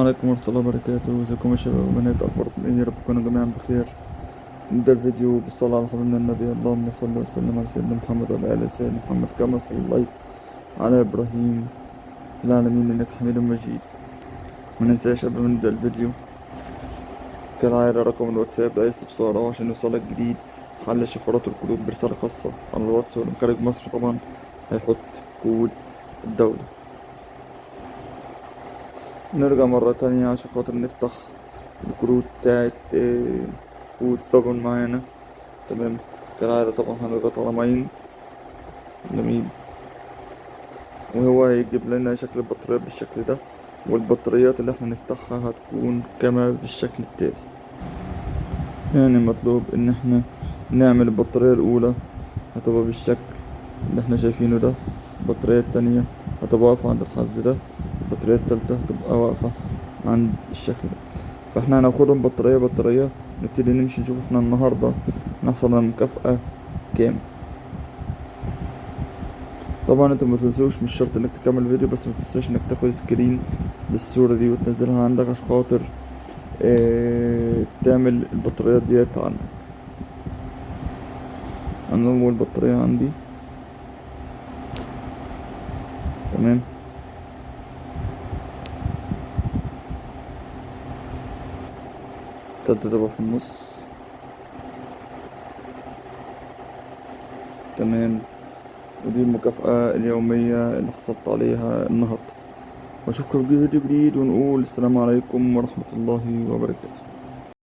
عليكم ورحمة الله وبركاته. ازيكم يا شباب وبنات، اخباركم ايه؟ يا رب تكونوا جميعا بخير. نبدأ الفيديو بالصلاة على حبيبنا النبي، اللهم صل وسلم على سيدنا محمد وعلى آل سيدنا محمد كما صليت على إبراهيم في العالمين إنك حميد مجيد. ما ننساش قبل ما نبدأ الفيديو كالعادة رقم الواتساب لأي استفسار أو عشان يوصلك جديد حل شفرات القلوب برسالة خاصة على الواتس، واللي خارج مصر طبعا هيحط كود الدولة. نرجع مرة تانية عشان خاطر نفتح الكروت بتاعت bot بابون معانا. تمام، كالعادة طبعا هنضغط على mine. جميل، وهو هيجيب لنا شكل البطاريات بالشكل ده، والبطاريات اللي احنا نفتحها هتكون كما بالشكل التالي. يعني مطلوب ان احنا نعمل البطارية الاولى هتبقى بالشكل اللي احنا شايفينه ده، البطارية التانية هتبقى واقفة عند الحز ده، البطارية التالتة هتبقى واقفة عند الشكل ده. فاحنا هناخدهم بطارية بطارية، نبتدي نمشي نشوف احنا النهاردة نحصل على مكافأة كام. طبعا انت ما تنسوش، مش شرط انك تكمل الفيديو، بس ما تنساش انك تاخد screen للصورة دي وتنزلها عندك عشان خاطر تعمل البطاريات ديت عندك. انا اول بطارية عندي، تمام. التالتة تبقى في النص، تمام. ودي المكافأة اليومية اللي حصلت عليها النهاردة. واشوفكم في فيديو جديد، ونقول السلام عليكم ورحمة الله وبركاته.